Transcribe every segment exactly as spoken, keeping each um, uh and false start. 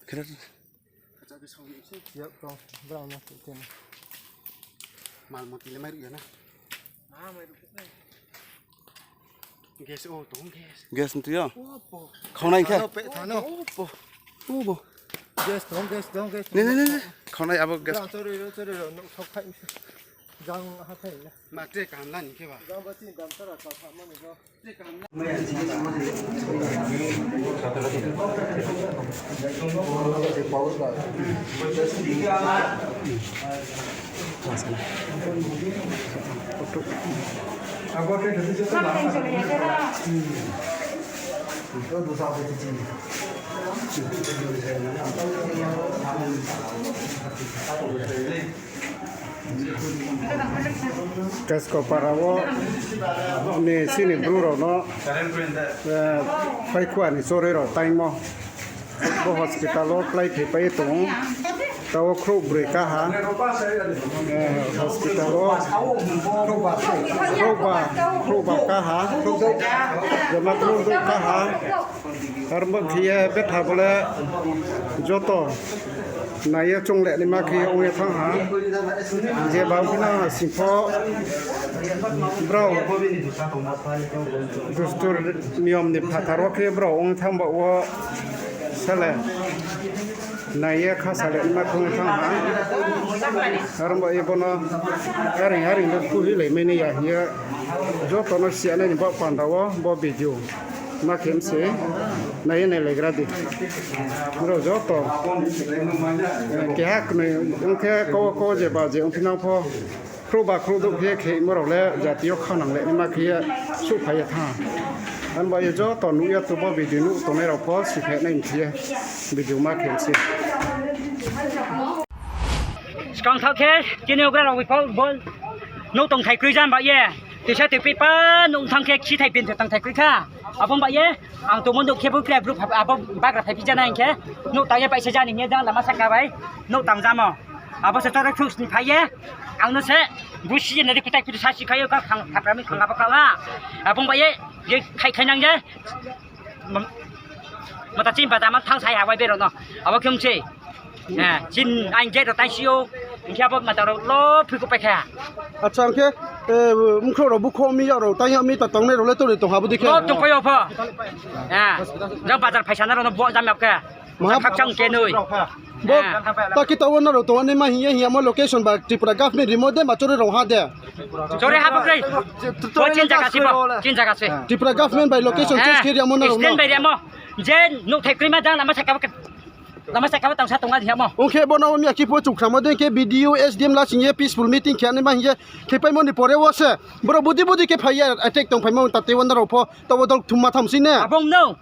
Khe. Yak tong, brao no, tini. Mal moti le mai ruk ya na. Gas o tong gas. Gas ntu yo. Opo. Khonai khe. Thano pe, thano. Opo. Opo. Gas tong, gas tong, gas. Ne, ne, ne, ne. Khonai abo gas. Brao chori ro, chori ro, no, sok khai. Jang ha khai na. Ma tre kam lan khe ba. Jang ba tin dam sara ka kha mani go. Kesko para o ni sini bru rok no, eh, phaikhuani chorwi rok taimo. Bo hospital o kwlai phaipai tongo. Tabo khrouh bwrwi kaha, eh, hospital o khrouhba, khrouhba kaha, joma khrouh kaha. Aro bo khiye betha bole joto naiye chongleni ma khiye ongya thang ha. Je bang phina singpho brao dustur niyom ni phatar o khe brao ong thang ba o sele naiye kha sale ma khong thang ha. Aro bo ebono haring haring no phuhi lai mani ya hiya joto no siya nani bo panda o bo video. Ma khe mse naiye nai legra di. Bro joto, eh, keha kwnwi wngkhe kowo kowo je ba je wngphi nang pho. Khrouh ba khrouh duk khe khe morok le jatio kha nang le ma khe suk phai ya tha. Ani bai joto nukya tubo video nuk tongnai rok pho si khe nai mkhiye video ma khe mse. Skang thak khe chini okra rok bol nuk tong thai kwrwi jan ba ye. Tisa twi pa nuk thang khe khi thai pin tang thai kwrwi kha. Abong ba ye. Ang tongmo nuk khe bo kre bru abo bagra phai pijana hinkhe nuk tangye paisa jani hinkhe jang lama saka bai nuk tangjamo. Abo se choroi phruks ni phaiye ang no se busi je nari kutai kutai sasi khayo ka khang thapra mi khang abo kala. Abong bai ye khai khai nang je. Mata chin bata ma thang sai hawai bero no. Abo khe mse. Eh, chin ang gate rok taisio, hingke abo mataro lo phiko paikha. Acha, hingke, eh, mkhro rok bukho mi yaro, tanya mi ta tongnai rok le tori tong habo dikhe. Lo tong paio pho. Eh, jang bazar phaisa na rok no bo jam yapkha. Maha- Khakchang kenui. Bo, eh, ta ki tawo na rok tongani ma hiya hiya mo location ba Tripura government rimo de ma chori rok ha de. Chori habo kroi. Bo chin jaga si bo, chin jaga si. Tripura government by location, eh, change kiri amo na rok no. Stand by rimo. Je nuk thai kroi ma jang lama saka. Lama saka tangsa tongna hiya mo. Ongkhe bono miya kiphilwi chukhramo de khe B D O, S D M lasing ye peaceful meeting khe ani ma hiye khe paimoni pore o se. Borok budi budi khe phaiya attack tong phaima ta tei wanda rok pho. Tobo dol thumma tham sine. Abong no.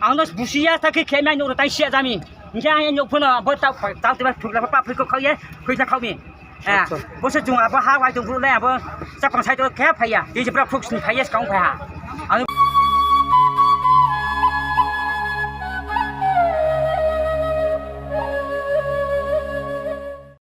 Ang no busiya ta khe khe mai no tai siya jami. Hingke ang nok phano bo ta ta te ba phukla pa phiko khaiye khuisa khaumi. Eh, acha. Bo se jung abo ha wai tong phuru le abo chapang sai to khe phaiya. Ti jibra phuk sni phaiya skang phaiha. Ang